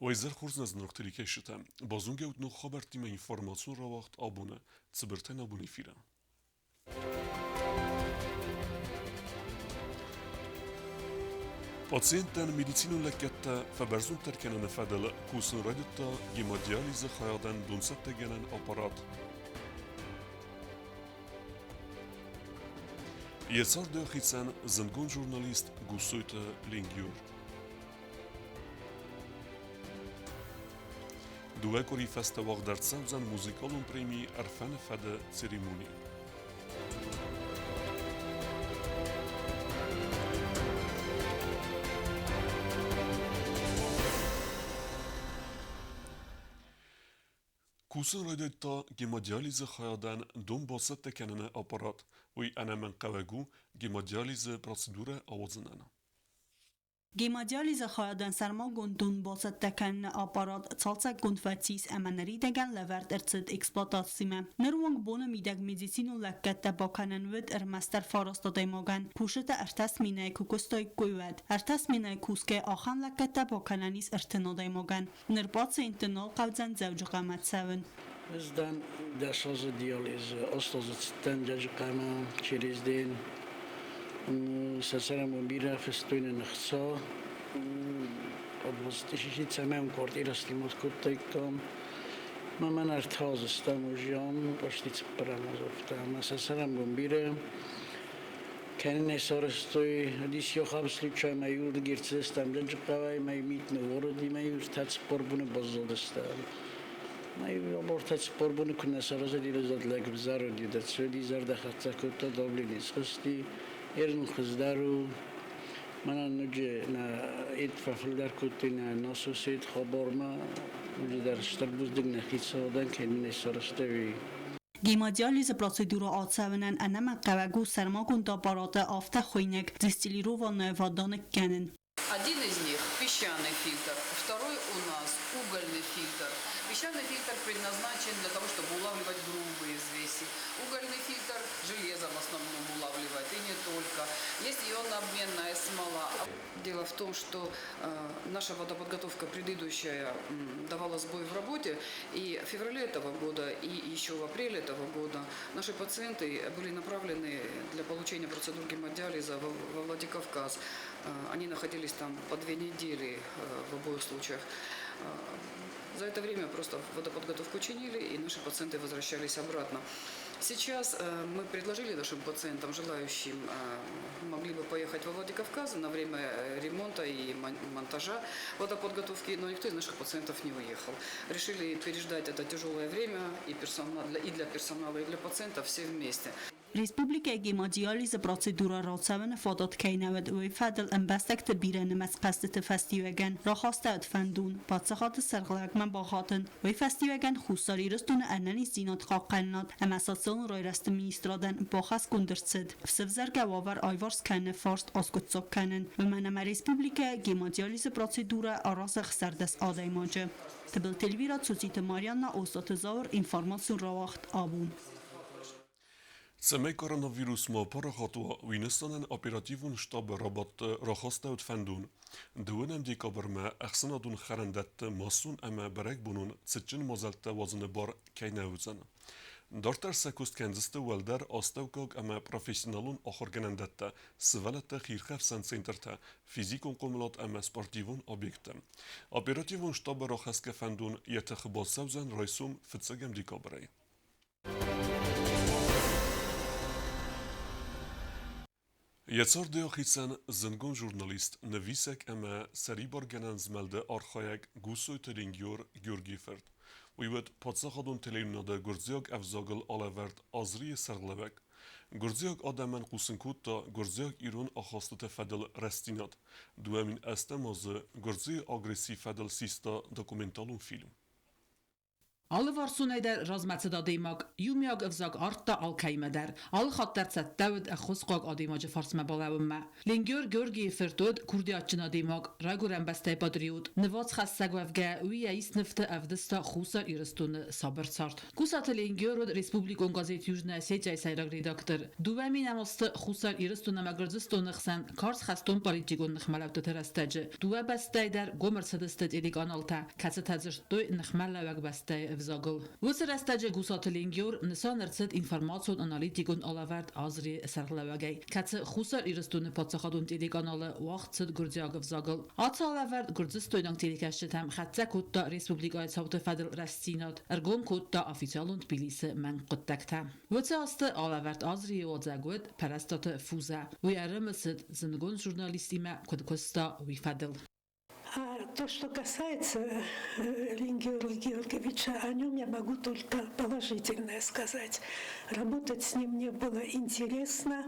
Уӕ изӕр хорз нӕ зынаргъ телекӕсджытӕ! Базонгӕ ут ног хабӕрттимӕ информацион рауагъд абоны цыбыртӕй нӕ бон эфиры. Пациенттӕн медицинон лӕггӕдтӕ фӕбӕрзонддӕр кӕныны фӕдыл кусын райдыдта гемодиализы хайадӕн донцӕттӕгӕнӕн аппарат. Йӕ царды ахицӕн зындгонд журналист Гуссойты Ленгиор. Дыууӕ къуыри фӕстӕ уагъд ӕрцӕудзӕн музыкалон преми Ӕрфӕны фӕд-ы церемони. Кусын райдыдта гемодиализы хайадӕн дон бацӕттӕ кӕныны аппарат. Уый ӕнӕмӕнгхъӕуӕг у гемодиализы процедурӕ ауадзынӕн. Гемодиализы хайадӕн сӕрмагонд дон бацӕттӕ кӕныны аппарат цалцӕггонд фӕцис ӕмӕ ныридӕгӕн лӕвӕрд ӕрцыд эксплуатацимӕ. Ныры онг боны мидӕг медицинон лӕггӕдтӕ бакӕнӕн уыд ӕрмӕстдӕр фараст адӕймагӕн. Кусджытӕ ӕртӕ сменӕйы куы куыстаиккой, уӕд. Ӕртӕ сменӕйы кусгӕйӕ ахӕм лӕггӕдтӕ бакӕнӕн ис 30 адӕймагӕн. Ныр пациентты нал хъӕудзӕн Дзӕуджыхъӕумӕ цӕуын. Ӕз дӕн 10 азы диализы, 8 азы цыдтӕн Дзӕуджыхъӕумӕ через день. Сӕ цӕрӕнбон бирӕ фыстой нын ӕхца. Области цӕмӕн квартира снимать кодтаиккам. Мӕ мӕн ӕртӕ азы стӕм уже ам, почти цыппӕрӕм аз афтӕ. Ӕмӕ сӕ цӕрӕнбон бирӕ. Кӕнынӕй сарӕзтой дисйохаб случай мӕ иуырдыг ӕрцыдыстӕм Дзӕуджыхъӕуӕй, мӕ мит ныууарыди, мӕ иу 44 боны баззадыстӕм. Мӕ иу 44 боны куы нӕ саразӕд ирӕзӕд лӕг взарыди, дӕр зӕрдӕхӕццӕ кодта, давлени схызти, ерын хуыздӕр у. Мӕнӕн ноджы нӕ ид фӕфылдӕр кодтой нӕ насосид хабармӕ, ноджы дӕр стыр бузныг нӕ хицауадӕн, кӕй нын ӕй сарӕзтой, уый. Гемодиализы процедурӕ ацӕуынӕн ӕнӕмӕнгхъӕуӕг у сӕрмагонд аппараты афтӕ хуыйнӕг дистиллированная вода ныккӕнын. Один из них – песчаный фильтр, второй у нас – угольный фильтр. Песчаный фильтр предназначен для того, чтобы улавливать грубые взвеси. Угольный фильтр железо в основном улавливает, и не только. Есть ионообменная смола. Дело в том, что наша водоподготовка предыдущая давала сбой в работе, и в феврале этого года, и еще в апреле этого года наши пациенты были направлены для получения процедур гемодиализа во Владикавказ. Они находились там по 2 недели в обоих случаях. За это время просто водоподготовку чинили, и наши пациенты возвращались обратно. Сейчас мы предложили нашим пациентам, желающим, могли бы поехать во Владикавказ на время ремонта и монтажа водоподготовки, но никто из наших пациентов не уехал. Решили переждать это тяжелое время и для персонала, и для пациентов все вместе. Республикӕйы гемодиализы процедурӕ рацӕуыны фадат кӕй нӕ уыд, уый фӕдыл ӕмбӕстӕгты бирӕнымӕц хъӕстыты фӕстиуӕгӕн рахастӕуыд фӕндон паддзахады сӕргълӕууӕгмӕ бахатын. Уый фӕстиуӕгӕн Хуссар Ирыстоны ӕнӕниздзинад хъахъхъӕнынад ӕмӕ социалон райрӕзты министрадӕн бахӕсгонд ӕрцыд сӕвзӕргӕ уавӕр аиуварс кӕныны фарст аскъуыддзаг кӕнын, уымӕн ӕмӕ республикӕйы гемодиализы процедурӕ аразы 16 адӕймаджы. Тыбылты Эльвира, Цоциты Марианна, Остъаты Зауыр, информацион рауагъд абон. Цӕмӕй коронавирус ма апарахат уа, уый нысанӕн оперативон штабы рабадты рахастӕуыд фӕндон. Дыууынӕм декабрмӕ ӕхсӕнадон хӕрӕндӕтты массон ӕмӕ бӕрӕгбонон цытджын мадзӕлттӕ уадзыны бар кӕй нӕ уыдзӕн. Дарддӕр сӕ куыст кӕндзысты уӕлдӕр астӕуккаг ӕмӕ профессионалон ахуыргӕнӕндӕттӕ, сывӕллӕтты хиирхӕфсӕн центртӕ, физикон хъомылад ӕмӕ спортивон объекттӕ. Оперативон штабы рахӕсгӕ фӕндон йӕ тыхы бацӕудзӕн райсом фыццӕгӕм декабрӕй. Йӕ царды ахицӕн зындгонд журналист, нывисӕг ӕмӕ сӕрибаргӕнӕн змӕлды архайӕг Гуссойты Ленгиор Георгийы фырт. Уый уыд паддзахадон телеуынынады гуырдзиаг ӕвзагыл алӕвӕрд Азрийы сӕргълӕууӕг. Гуырдзиаг адӕмӕн хъусын кодта гуырдзиаг-ирон ахастыты фӕдыл рӕстдзинад. 2008 азы гуырдзыйы агрессийы фӕдыл систа документалон фильм. Алыварсонӕй дӕр размӕцыд адӕймаг, иумиаг ӕвзаг ардта алкӕимӕ дӕр, алы хатт дӕр цӕттӕ уыд ӕххуысхъуаг адӕймаджы фарсмӕ балӕууынмӕ. Ленгер Георгийы фырт уыд курдиатджын адӕймаг, райгуырӕн бӕстӕйы патриот, нывӕцхӕссӕг уӕвгӕ, уый йӕ ист нывты ӕвдыста Хуссар Ирыстоны сабыр цард. Кусаты Ленгер уыд республикон газет Южная Осетия-йы сӕйраг редактор. 2000 азты Хуссар Ирыстон ӕмӕ Гуырдзыстоны хсӕн карз хӕстон-политикон ныхмӕлӕудтыты рӕстӕджы дыууӕ бӕстӕйы дӕр гом ӕрцыдысты телеканалта, кӕцытӕ дзырдтой ныхмӕлӕууӕг бӕстӕйы ӕвзагыл. Уыцы рӕстӕджы Гусаты Ленгер нысан ӕрцыд информацион-аналитикон алӕвӕрд Азри-йы сӕргълӕууӕгӕй, кӕцы Хуссар Ирыстоны паддзахадон телеканалы уагъд цыд гуырдзиаг ӕвзагыл. Ацы алӕвӕрд гуырдзыстойнаг телекӕсджытӕм хӕццӕ кодта республикӕйы цауты фӕдыл рӕстдзинад, ӕргом кодта официалон Тбилисы мӕнг хъуыддӕгтӕ. Уыцы азты алӕвӕрд Азрийы уадзӕг уыд Пӕрӕстаты Фузӕ. Уый ӕрымысыд, зындгонд журналистимӕ куыд куыста, уый фӕдыл. А то, что касается Лингера Георгиевича, о нем я могу только положительное сказать. Работать с ним мне было интересно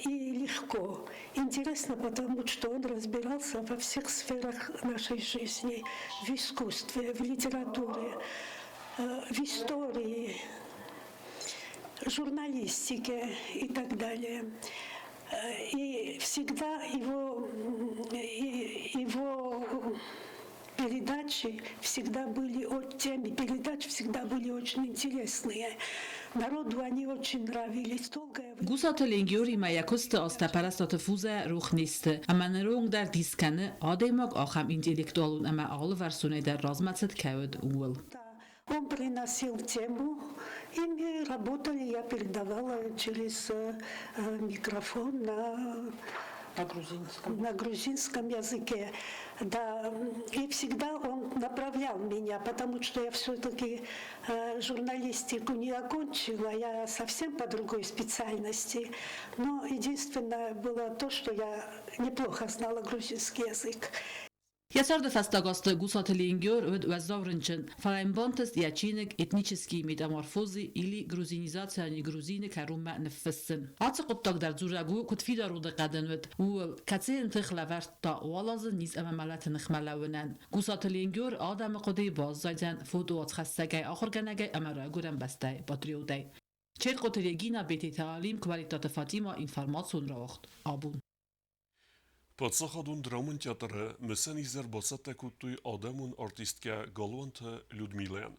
и легко. Интересно, потому что он разбирался во всех сферах нашей жизни, в искусстве, в литературе, в истории, журналистике и так далее. И всегда его передачи всегда были, темы передач всегда были очень интересные. Народу они очень нравились. Долгое Гусаты Ленгеримӕ йӕ куысты азтӕ Пӕрӕстаты Фузӕ рох не сты, ӕмӕ ныронг дӕр дис кӕны, адӕймаг ахӕм интеллектуалон ӕмӕ алыварсонӕй дӕр размӕцыд кӕй уыд, ууыл. Он приносил тему, и мы работали, я передавала через микрофон на грузинском языке. Да, и всегда он направлял меня, потому что я все-таки журналистику не окончила, я совсем по другой специальности. Но единственное было то, что я неплохо знала грузинский язык. Йӕ царды фӕстаг азты Гусаты Ленгер уыд уӕззау рынчын, фӕлӕ йын бантыст йӕ чиныг «Этнические метаморфозы или грузинизация не грузины» кӕронмӕ ныффыссын. Ацы хъуыддаг дӕр дзурӕг у, куыд фидар удыхъӕдын уыд, ууыл, кӕцыйӕн тых лӕвӕрдта уал азы низ ӕмӕ мӕлӕты ныхмӕ лӕууынӕн. Гусаты Ленгер адӕмы хъуыдыйы баззайдзӕн фотоуацхӕссӕгӕй, ахуыргӕнӕгӕй ӕмӕ райгуырӕн бӕстӕйы патриотӕй. Черкъоты Регина, Бететы Алим, Куареттаты Фатима, информацион рауагъд абон. Паддзахадон драмон театры мысӕн изӕр бацӕттӕ кодтой адӕмон артисткӕ Галуанты Людмилӕйӕн.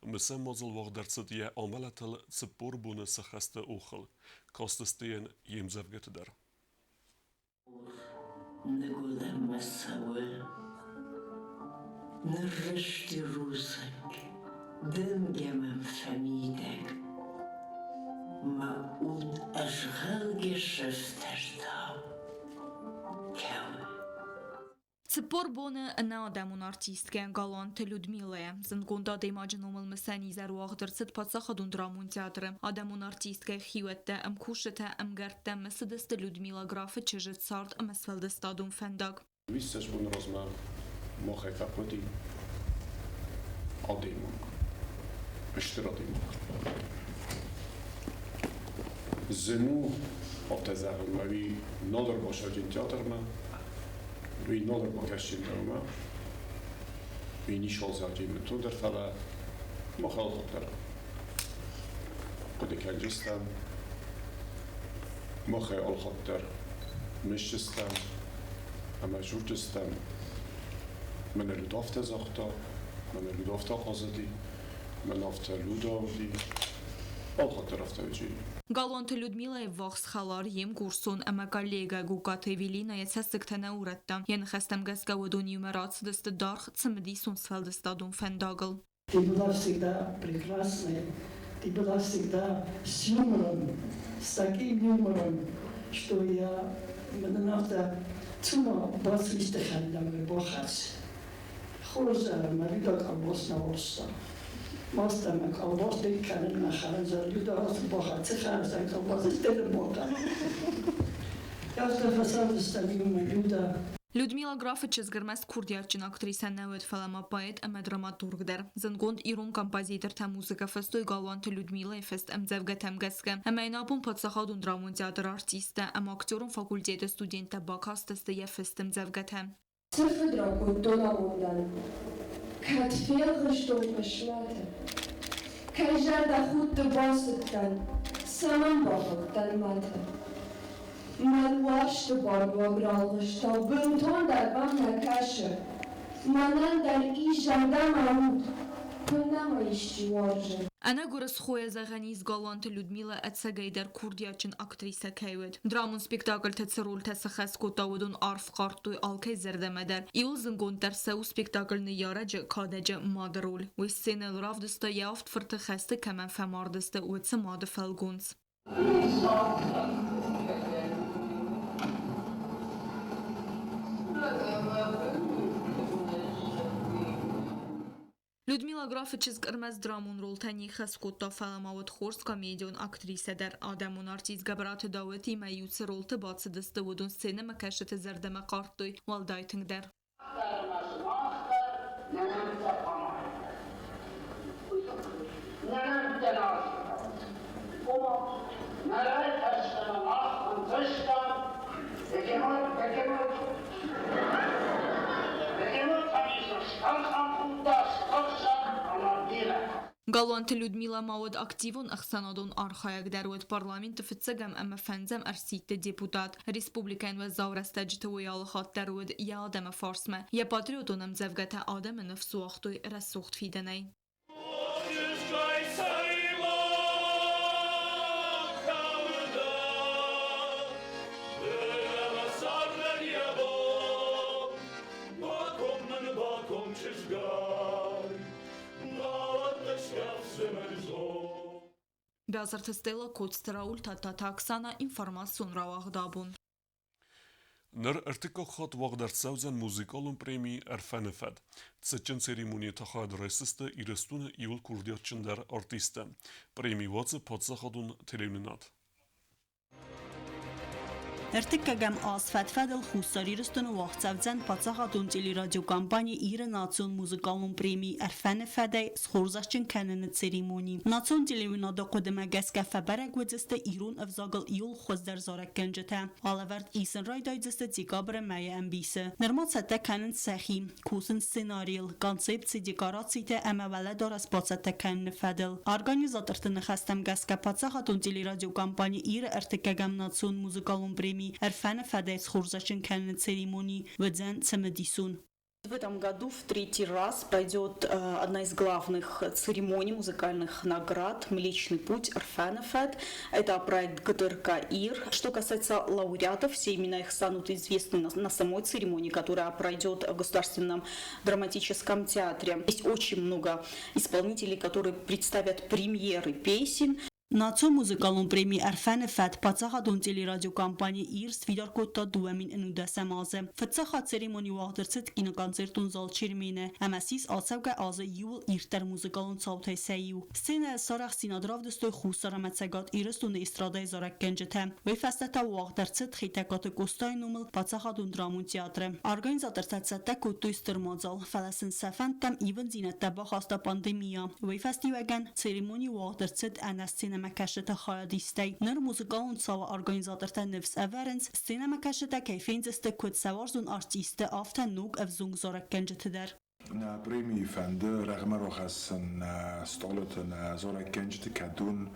Мысӕн мадзал уагъд ӕрцыд йӕ амӕлӕтыл 40 боны сӕххӕсты охыл. Кастысты йын йе мдзӕвгӕты дӕр. Ныгуылӕнмӕ цӕуы, ныррызти рудзынг, дымгӕ мӕм фӕмидӕг, мӕ уд ӕзгъӕлгӕ сыфтӕртау кӕуы. 40 боны ӕнӕадӕмон артисткӕ Галанты Людмилӕ зындгонд адӕймаджы номыл мысӕн изӕр уагъд ӕрцыд Паддзахадон драмон театры. Адӕмон артисткӕ хиуӕттӕ, ӕмкусджытӕ, ӕмгӕрттӕ мысыдысты Людмила Графы чызджы цард ӕмӕ сфӕлдыстадон фӕндаг. 20 боны размӕ махӕй фӕхъуыди адӕймаг, стыр адӕймаг. Зын у афтӕ зӕгъын, ӕви нал ӕрбацӕуджын театрмӕ, уый нал ӕрбакӕсджын дӕумӕ, уый ничуал зӕгъджын бынтондӕр, фӕлӕ мах алкӕддӕр хъуыды кӕнджыстӕм, махӕй алхатт дӕр мысджыстӕм ӕмӕ дзурджыстӕм. Мӕнӕ Люд афтӕ загъта, мӕнӕ Люд афтӕ хъазыди, мӕнӕ афтӕ Люда уыди. Алхатт дӕр афтӕ уыди. Галуанты Людмилӕйы ввахс хӕлар, йе мкурсон ӕмӕ коллегӕ Гугкаты Эвелинӕ йӕ цӕссыгтӕ нӕ урӕдта. Йӕ ныхӕстӕм гӕсгӕ уыдон иумӕ рацыдысты даргъ, цымыдисон сфӕлдыстадон фӕндагыл. Ты была всегда прекрасная, ты была всегда с юмором, с таким юмором, что я мӕнӕн афтӕ цума бацристы хӕндӕгӕй бахӕц. Хорз ӕмӕ Люда колбас нӕ уарзта. Маст ӕмӕ колбас дыг кӕнынмӕ хӕрзӕр Люда ацы бахӕцы хӕрзӕй колбас стӕй бакӕн. Афтӕ фӕцардыстӕм иумӕ Люда. Людмила Графы чызг ӕрмӕст курдиатджын актрисӕ нӕ уыд, фӕлӕ ма поэт ӕмӕ драматург дӕр. Зындгонд ирон композитортӕ музыкӕ фыстой Галуанты Людмилӕйы фыст ӕмдзӕвгӕтӕм гӕсгӕ. Ӕмӕ йын абон паддзахадон драмон театры артисттӕ ӕмӕ актерон факультеты студенттӕ бакастысты йӕ фыст ӕмдзӕвгӕтӕ. Цы фыд ракодтон амондӕн? Кӕд фелгъыстон хъысмӕты, Кӕй зӕрдӕхудты бацыдтӕн, Цӕмӕн бахаудтӕн мӕты? Мӕн уарзты бардуаг ралгъыста, Бынтондӕр мӕм нӕ кӕсы. Мӕнӕн дӕр ис зӕрдӕ мӕ уд, Куыннӕ мӕ исчи уарзы. Ӕнӕгуырысхойӕ зӕгъӕн ис, Галуанты Людмилӕ ӕцӕгӕйдӕр курдиатджын актрисӕ кӕй уыд. Драмон спектакльты цы рольтӕ сыхӕс кодта, уыдон арф хъардтой алкӕй зӕрдӕмӕ дӕр. Иуыл зынгонддӕр цӕуы спектакль Ныййарӕджы кадӕджы мады роль. Уый сценӕйыл равдыста йӕ авд фырты хӕсты кӕмӕн фӕмардысты, уыцы мады фӕлгонц. Людмила Графы чызг ӕрмӕст драмон ролтӕ не ххӕст кодта, фӕлӕ ма уыд хорз комедион актрисӕ дӕр. Адӕмон артист Гӕбӕраты Дауытимӕ иу цы ролты бацыдысты, уыдон сценӕмӕкӕсджыты зӕрдӕмӕ хъардтой уӕлдай тынгдӕр. Галуанты Людмила ма уыд активон ӕхсӕнадон архайӕг дӕр, уыд парламенты фыццӕгӕм ӕмӕ фӕндзӕм ӕрсидты депутат. Республикӕйӕн уӕззау рӕстӕджыты уый алыхатт дӕр уыд йӕ адӕмы фарсмӕ. Йӕ патриотон ӕмдзӕвгӕтӕ адӕмы ныфс уагътой рӕсугъд фидӕнӕй. Бязырты Стелла, Коцты Рауль, Тадтаты Оксана, информацион рауагъд абон. Ныр ӕртыккаг хатт уагъд ӕрцӕудзӕн музыкалон преми «Ӕрфӕны фӕд». Цытджын церемонийы тыххӕй райсдзысты Ирыстоны иууыл курдиатджындӕр артисттӕ. Преми уадзы паддзахадон телеуынынад. Ӕртыккӕгӕм аз фӕд-фӕдыл Хуссар Ирыстоны уагъд цӕудзӕн паддзахадон телерадиокомпани Иры национ музыкалон преми «Ӕрфӕны фӕдӕй» схорзӕхджын кӕныны церемони. Национ телеуынады хъуыдымӕ гӕсгӕ фӕбӕрӕг уыдзысты ирон ӕвзагыл иууыл хуыздӕр зарӕггӕнджытӕ. Алӕвӕрд исын райдайдзысты декабры мӕйы ӕмбисы. Нырма цӕттӕ кӕнынц сӕхи, кусынц сценарийыл, концепци, декорацитӕ ӕмӕ уӕлӕдарӕс бацӕттӕ кӕныны фӕдыл. Организаторты ныхӕстӕм гӕсгӕ паддзахадон телерадиокомпани Иры ӕртыккӕгӕм национ музыкалон преми Ӕрфӕны фӕдӕй схорзӕхджын кӕныны церемони уыдзӕн цымыдисон. В этом году в третий раз пройдет одна из главных церемоний музыкальных наград «Млечный путь» Орфенофет. Это проект ГТРК ИР. Что касается лауреатов, все имена их станут известны на самой церемонии, которая пройдет в Государственном драматическом театре. Есть очень много исполнителей, которые представят премьеры песен. Национ музыкалон преми Ӕрфӕны фӕд паддзахадон телерадиокомпани Ир сфидар кодта 2011 азы. Фыццаг хатт церемони уагъд ӕрцыд киноконцертон зал Чермены ӕмӕ ссис ацӕугӕ азы иууыл ирддӕр музыкалон цаутӕй сӕ иу. Сценӕйы сарӕхстдзинад равдыстой Хуссар ӕмӕ Цӕгат Ирыстоны эстрадӕйы зарӕггӕнджытӕ. Уый фӕстӕ та уагъд ӕрцыд Хетӕгкаты Къостайы номыл паддзахадон драмон театры. Организатортӕ цӕттӕ кодтой стыр мадзал, фӕлӕ сын сӕ фӕндтӕм ивындзинӕдтӕ бахаста пандемия. Уый фӕстиуӕгӕн церемони уагъд ӕрцыд ӕнӕ сценӕмӕкӕсджыты хайадистӕй. Ныр музыкалон цауы организатортӕ ныфс ӕвӕрынц, сценӕмӕкӕсджытӕ кӕй фендзысты куыд сӕ уарзон артистты, афтӕ ног ӕвзонг зарӕггӕнджыты дӕр. Нӕ премийы фӕнды рӕгъмӕ рахӕссын нӕ стъалыты, нӕ зарӕггӕнджыты кӕдон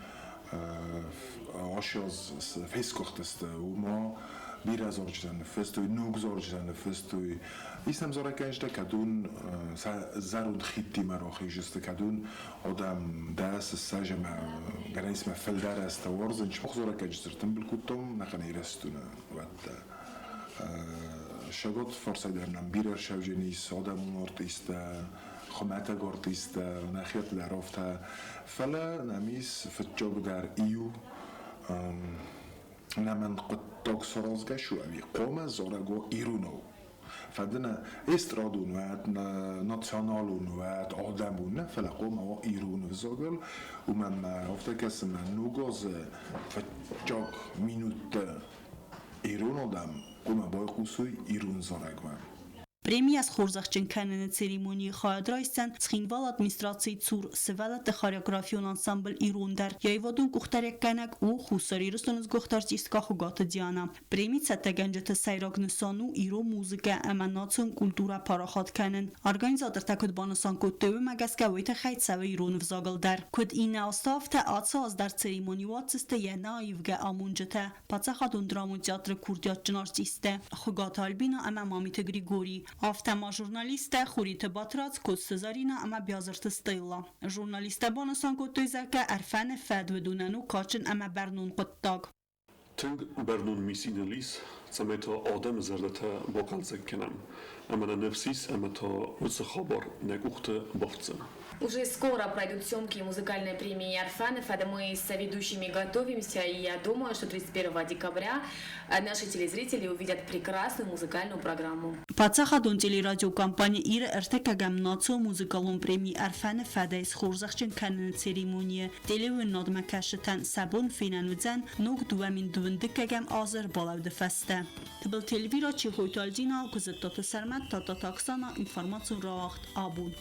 ацы аз фесгуыхтысты, уымӕ бирӕ зарджытӕ ныффыстой, ног зарджытӕ ныффыстой. Ис нӕм зарӕггӕнджытӕ, кӕдон сӕ зӕронд хидтимӕ рахизысты, кӕдон адӕм дӕс, ссӕдз ӕмӕ гӕнӕн фылдӕр азтӕ уарзынц. Мах зарӕггӕнджыты ӕртымбыл кодтам нӕхъӕн Ирыстоны уӕдта. Сагот фарсӕй дӕр нӕм бирӕ ӕрсӕвджын ис адӕмон артисттӕ, хуымӕтӕг артисттӕ, нӕхиӕтты дӕр афтӕ. Фӕлӕ нӕм ис фыццагдӕр иу нӕмӕн хъуыддаг саразгӕ у ӕви хъуамӕ зарӕг уа иронау. Фӕнды нӕ эстрадон уӕд, националон уӕд, адӕмон нӕ, фӕлӕ хъуамӕ уа ирон ӕвзагыл. Уымӕн мӕ афтӕ кӕсы, мӕ ног азы фыццаг минутты ирон адӕм хъуамӕ байхъусой ирон зарӕгмӕ. Премийӕ схорзӕхджын кӕныны церемонийы хайад райсдзӕн Цхинвалы администрацийы цур сывӕллӕтты хореографион ансамбль «Ирон» дӕр. Йӕ аивадон къухдариуӕггӕнӕг у Хуссар Ирыстоны сгуыхт артисткӕ Хуыгаты Диана. Преми цӕттӕгӕнджыты сӕйраг нысан у ирон музыкӕ ӕмӕ национ культурӕ парахат кӕнын. Организатортӕ куыд банысан кодтой, уымӕ гӕсгӕ уый тыххӕй цӕуы ирон ӕвзагыл дӕр. Куыд иннӕ азты, афтӕ ацы аз дӕр церемони уадздзысты йӕ нӕаивгӕ амонджытӕ, Паддзахадон драмон театры курдиатджын артисттӕ Хуыгаты Альбина ӕмӕ Мамиты Григорий, афтӕ ма журналисттӕ Хуриты Батрадз, Коцты Заринӕ ӕмӕ Биазырты Стелла. Журналисттӕ банысан кодтой, зӕгъгӕ, Ӕрфӕны фӕд уыдонӕн у кадджын ӕмӕ бӕрнон хъуыддаг. Тынг бӕрнон мисси ныл ис, цӕмӕй та адӕмы зӕрдӕтӕ бахъӕлдзӕг кӕнӕм. Ӕмӕ нӕ ныфс ис, ӕмӕ та уыцы хабар нӕ къухты бафтдзӕн. Уже скоро пройдут съемки музыкальной премии «Ӕрфӕны фӕд». Мы с соведущими готовимся, и я думаю, что 31 декабря наши телезрители увидят прекрасную музыкальную программу. Паддзахадон телерадиокомпани Ир-ы ӕртыккӕгӕм национ музыкалон преми Ӕрфӕны фӕдӕй схорзӕхджын кӕныны церемонийы телеуынынадмӕ кӕсджытӕн сӕ бон фенӕн уыдзӕн ног 2021 азы ӕрбалӕуды фӕстӕ. Тыбылты Эльвира, Чехойты Альдина, Куыдзыттаты Сӕрмӕт, Тадтаты Оксана, информацион рауагъд «Абон».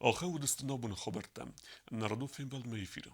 Ахӕм уыдысты нӕ абоны хабӕрттӕ. Нӕ радон фембӕлдмӕ эфиры.